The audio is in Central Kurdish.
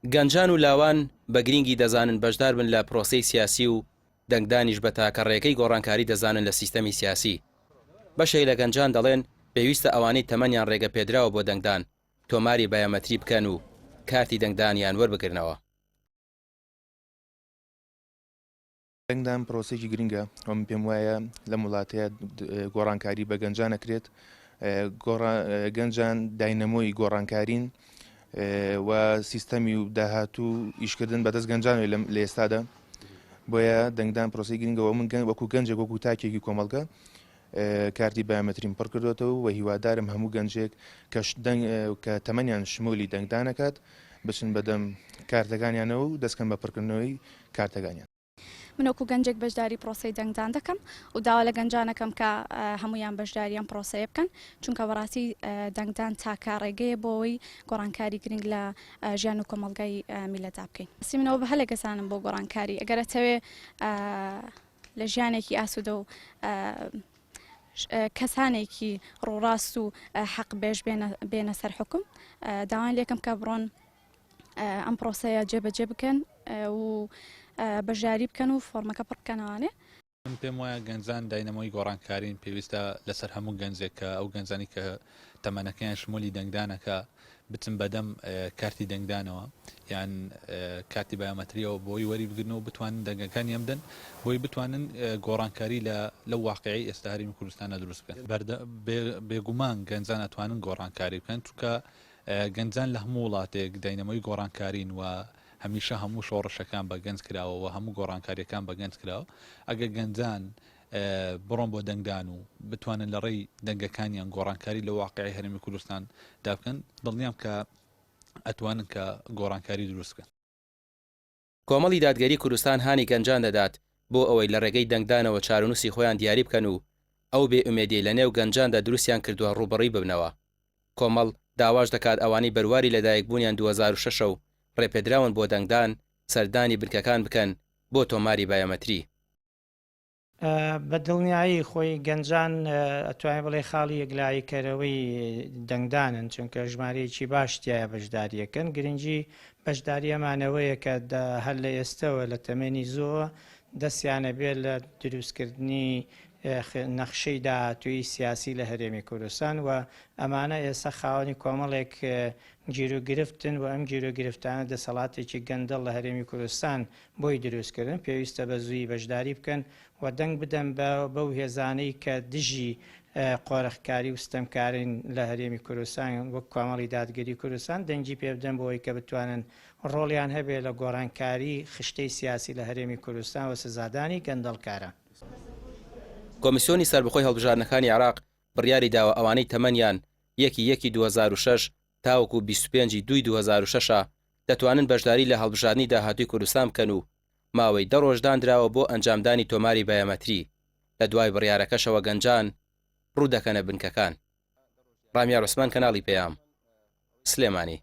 گەنجان و لاوان بە گرینگی دەزانن بەشدار بن لە پرۆسەی سیاسی و دەنگدانیش بە تاکە ڕێگەی گۆڕانکاری دەزانن لە سیستەمی سیاسی. بەشێک لە گەنجان دەڵێن پێویستە ئەوانەی تەمەنیان ڕێگەپێدراوە بۆ دەنگدان، تۆماری بایۆمەتری بکەن و کارتی دەنگدانیان وەربگرنەوە. دەنگدان پرۆسەیەکی گرنگە و من پێم وایە لەم وڵاتەیە گۆڕانکاری بە گەنجان ئەکرێت، گەنجان داینەمۆی گۆڕانکارین و سیستەمی و داهاتوو ئیشکردن بەدەست گەنجانەوە لە ئێستادا، بۆیە دەنگدان پرۆسەی گرنگە و من وەکو گەنجێک وەکو تاکێکی کۆمەڵگە کارتی بایۆمەتریم پڕ کردوێتەوە و هیوادارم هەموو گەنجێک کە تەمەنیان شمولی دەنگدانەکات بچن بەدەم کارتەکانیانەوە و دەستکەن بە پڕکردنەوەی کارتەکانیان. من وەکو گەنجێک بەشداری پرۆسەی دەنگدان دەکەم و داوا لە گەنجان ئەکەم کە هەموویان بەشداری ئەم پرۆسەیە بکەن، چونکە بەڕاستی دەنگدان تاکە ڕێگەیە بۆ ئەوەی گۆڕانکاری گرنگ لە ژیان و کۆمەڵگای میللەتدا بکەین. منەوە بە هەلێک ئەزانم بۆ گۆڕانکاری، ئەگەر ئەتەوێ لە ژیانێکی ئاسوودە و کەسانێکی ڕووڕاست و حەق بێژ بێنە سەر حوکم، داوایان لێکەم کە بڕۆن ئەم پرۆسەیە جێبەجێ بکەن و بەشداری بکەن و فۆرمەکە پڕ بکەنەوانێ. من پێم وایە گەنجان داینەمۆی گۆڕانکارین، پێویستە لەسەر هەموو گەنجێک کە ئەو گەنجانی کە تەمەنەکەیان شمولی دەنگدانەکە بچن بەدەم کارتی دەنگدانەوە یان کارتی بایۆمەتریەوە بۆی وەری بگرن و بتوانن دەنگەکانیان بدەن بۆی بتوانن گۆڕانکاری لە لەو واقعی ئێستا هەرێمی کوردستانە دروست بکەن. بێگومان گەنجان ئەتوانن گۆڕانکاری بکەن چونکە گەنجان لە هەموو وڵاتێک داینەمۆی گۆڕانکارین و هەمیشە هەموو شۆڕشەکان بە گەنج کراوە و هەموو گۆڕانکاریەکان بە گەنج کراوە ئەگەر گەنجان بڕۆن بۆ دەنگدان و بتوانن لە ڕێی دەنگەکانیان گۆڕانکاری لە واقعی هەرێمی کوردستان دا بکەن دڵنیام کە ئەتوانن کە گۆڕانکاری دروست بکەن. کۆمەڵی دادگەری کوردستان هانی گەنجان دەدات بۆ ئەوەی لە ڕێگەی دەنگدانەوە چارەنووسی خۆیان دیاری بکەن و ئەو بێ ئومێدیەی لە نێو گەنجاندا دروستیان کردووە ڕووبەڕووی ببنەوە. کۆمەڵ داواش دەکات ئەوانەی بەرواری لەدایکبوونیان 2006 ە و ڕێپێدراون بۆ دەنگدان، سەردانی بنکەکان بکەن بۆ تۆماری بایۆمەتری. بە دڵنیایی خۆی گەنجان ئەتوانێ بڵێ خاڵی یەکلاییکەرەوەی دەنگدانن چونکە ژمارەیەکی باش تایە بەشداریەکەن گرنگی بەشداری ئەمانەوەیە کە هەر لە ئێستەوە لە تەمەنی زۆوە دەستیانە بێت لە دروستکردنی نەخشەی داهاتووی سیاسی لە هەرێمی کوردستان و ئەمانە ئێستا خاوەنی کۆمەڵێک گیروگرفتن و ئەم گیروگرفتانە دەسەڵاتێکی گەندەڵ لە هەرێمی کوردستان بۆی دروست کردن پێویستە بە زوویی بەشداری بکەن و دەنگ بدەن بە بەو هێزانەی کە دژی قۆرخکاری و ستەمکارین لە هەرێمی کوردستان وەک کۆمەڵی دادگەری کوردستان دەنگی پێ بدەن بۆ ئەوەی کە بتوانن ڕۆڵیان هەبێ لە گۆڕانکاری خشتەی سیاسی لە هەرێمی کوردستان و سزادانی گەندەڵکاران. کۆمیسیۆنی سەربەخۆی هەڵبژاردنەکانی عێراق بڕیاری داوە ئەوانەی تەمەنیان یەکی یەکی 2006 تاوەکو 25 ی دووی 2006 ە دەتوانن بەشداری لە هەڵبژاردنی داهاتووی کوردستان بکەن و ماوەی دە ڕۆژ داندراوە بۆ ئەنجامدانی تۆماری بایۆمەتری، لە دوای بڕیارەکەشەوە گەنجان ڕوو دەکەنە بنکەکان. ڕامیار عوسمان کەناڵی پەیام، سلێمانی.